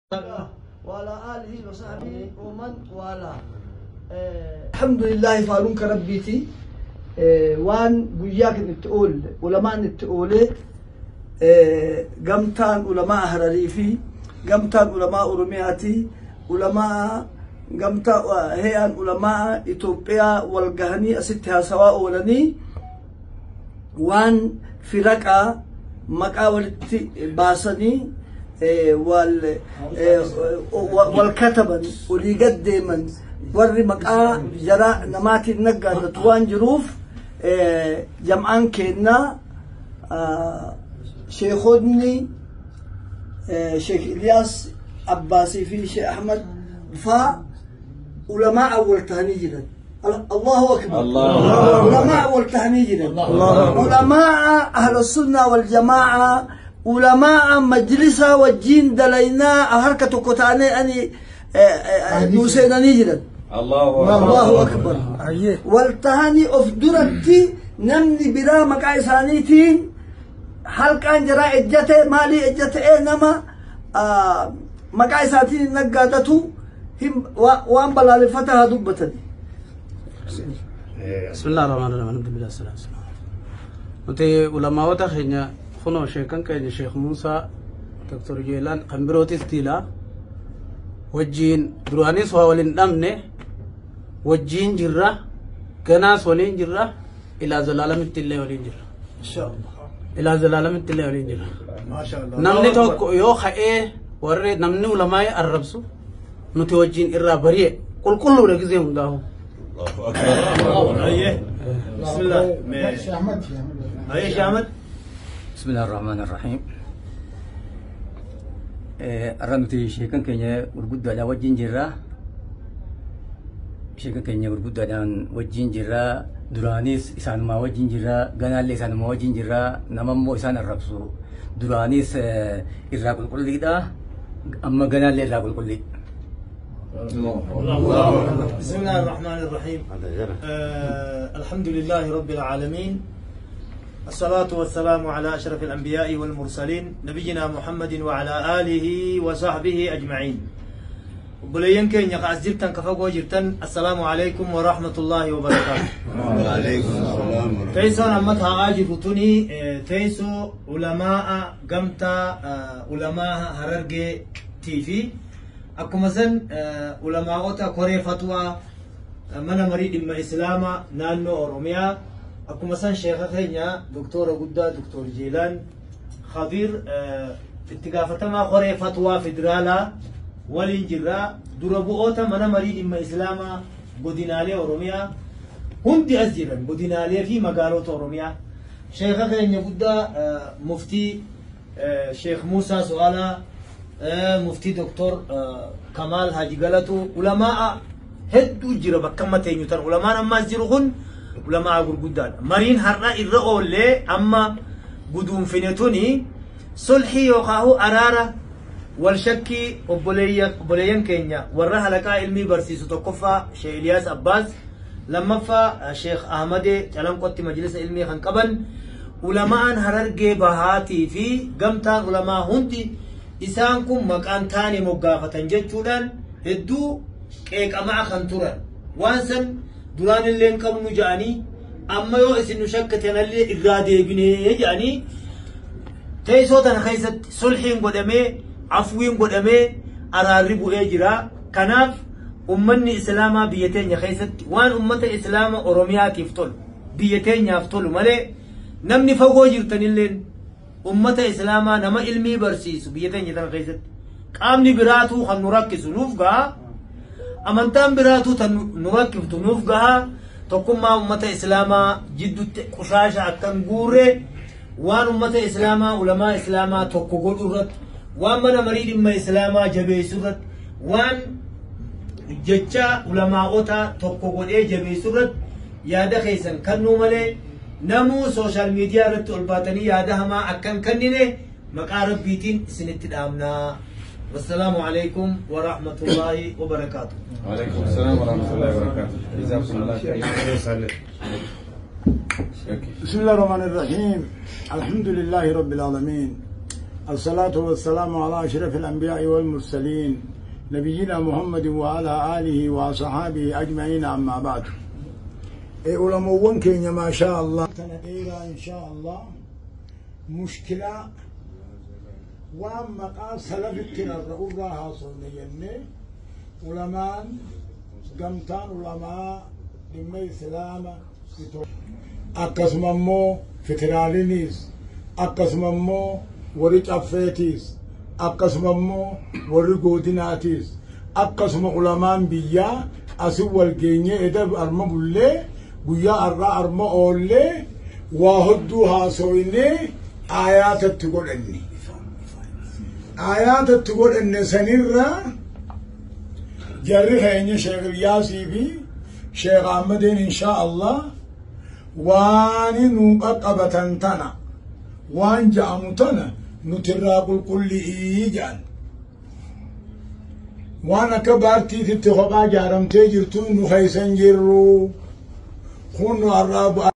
وعلى آله وصحبه ومن والاه. الحمد لله faaruun rabbiiti. Waan guyyaa kan itti oolle, ulamaan itti oolee, gamtaan ulamaa Hararii fi gamtaan ulamaa Oromiyaati, ulamaa gamtaa he'aan ulamaa Itoophiyaa wal gahanii asitti haasawaa oolanii, waan firaqaa maqaa walitti baasanii wal kataban, olii gad deeman, warri maqaa jara namaatiin naggaadatu waan jiruuf, jam'aan kennaa sheekonni Sheekh Iliyaas Abbaasii fi Sheekh Ahmad faa ulamaa wal tahanii jiran. Allahu akbar. Ulamaa wal tahanii jiran. Ulamaa ahla sunna wal jamaa, ulamaa majlisa wajjin dalaynaa, harka tokko taanee ani nu seenanii jiran. Allahu akbar. Wal tahanii of duratti namni biraa maqaa isaaniitiin halqaan jaraa ejjate maalii ejjate nama maqaa isaatiin naggaadatu waan balaaleffata haa dubbatani. بسم الله الرحمن الرحيم، الحمد لله والصلاة والسلام. Nuti ulamaawota keenya kunoo sheekan keenya Sheekh Muusaa, Dr. Jeelaan, kan birootis diilaa wajjiin duraanis waa waliin dhabne, wajjiin jirra, ganaas waliin jirra, ilaa zalaalamitti illee waliin jirra. Ilaa zalaalamitti illee waliin jirra. Namni tokko yoo ka'ee warri namni ulamaa arrabsu, nuti wajjiin irraa bari'e qulqulluudha gizee hundaahu. بسم الله. أيه أحمد. بسم الله الرحمن الرحيم. Arra nuti sheekan keenya gurguddaadhaan wajjin jirra. Sheekan keenya gurguddaadhaan wajjin jirra. Duraanis isaanumaa wajjin jirra. Ganaallee isaanumaa wajjin jirra. Nama immoo isaan arrabsu. Duraanis irraa qulqulliidha. Amma ganaallee irraa qulqullii. بسم الله الرحمن الرحيم. الحمد لله رب العالمين، الصلاة والسلام على أشرف الأنبياء والمرسلين، نبينا محمد وعلى آله وصحبه أجمعين. Obboleeyyan keenya ka as jirtan, ka fagoo jirtan, السلام عليكم ورحمة الله وبركاته. وعليكم السلام. Teessoon amma taa'aa jirru tuni teessoo ulamaa gamtaa ulamaa Harargeetii fi akkuma san ulamaa'ota koree fatwaa mana marii dhimma islaamaa naannoo Oromiyaa, akkuma san sheeka keenya doktora guddaa Doktor Jeelaan Khabiir, itti gaafatamaa koree fatwaa federaalaa waliin jirra. Dura bu'oota mana marii dhimma islaamaa godinaalee Oromiyaa hundi as jiran, godinaalee fi magaalota Oromiyaa, sheeka keenya guddaa muftii Sheekh Muusaa Su'aalaa, muftii Doktor Kamaal Haji Galatu, ulamaa hedduu jira. Bakka amma teenyu tan ulamaan ammaas jiru kun ulamaa gurguddaadha. Mariin har'a irra oollee amma guduunfine tuni sulhii yookaan araara wal shakkii obboleeyyan keenya warra halaqaa ilmii barsiisu, tokkoffaa Sheekh Iliyaas Abbaas, lammaffaa Sheekh Ahmadee Calanqotti majlisa ilmii kan qaban, ulamaan Harargee Bahaatii fi gamtaan ulamaa hundi isaan kun maqaan taane moggaafatan jechuudhaan hedduu qeeqamaa kan turan, waan san duraan illee hin qabnu ja'anii, amma yoo isin nu shakkatanallee irraa deebinee ja'anii, teessoo tana keessatti sulhiin godhamee, afwiin godhamee, araarri bu'ee jira. Kanaaf ummanni islaamaa biyya teenya keessatti waan ummata islaama Oromiyaatiif tolu, biyya teenyaaf tolu malee, namni fagoo jirtanilleen ummata islaamaa nama ilmii barsiisu biyya teenya tana keessatti qaamni biraatuu kan nu rakkisu nuuf gaha, amantaan biraatuu tan nu rakkiftu nuuf gaha. Tokkummaa ummata islaamaa jidduutti qushaasha akkan guurre, waan ummata islaamaa, ulamaa islaamaa tokko godhu irratti, waan mana marii dhimma islaamaa jabeessu irratti, waan jecha ulamaa'ota tokko godhee jabeessu irratti yaada keessan kennuu malee, namuu social media irratti ol baatanii yaada hamaa akkan kennine maqaa rabbiitiin isinitti dhaamnaa. والسلام عليكم ورحمة الله وبركاته. وعليكم السلام ورحمة الله وبركاته. جزاكم الله خير. بسم الله الرحمن الرحيم، الحمد لله رب العالمين. الصلاة والسلام على أشرف الأنبياء والمرسلين نبينا محمد وعلى آله وصحابه أجمعين أما بعد. علماء كينيا ما شاء الله تنقيرا إن شاء الله مشكلة وأما قال سلف التنرؤ راها صنيني علماء قمتان علماء لما إسلام akkasuma immoo federaaliniis akkasuma immoo warri caffeetiis akkasuma immoo warri godinaatiis akkasuma ulamaan biyyaa asin wal geenyee eda arma bullee guyyaa arraa arma oollee waa hodduu haasoynee aayaatatti godhanne. Aayaatatti godhanne sanirra jarri keenya Sheekh Ilyaasii fi Sheekh Ahmadiin inshaa Allah waan nu qaqqabatan tana waan ja'amu tana nutirraa qulqulli'ii jedhan. Waan akka baartiititti kophaa jaaramtee jirtu nu keessa hin jirru. Kun nu har'aa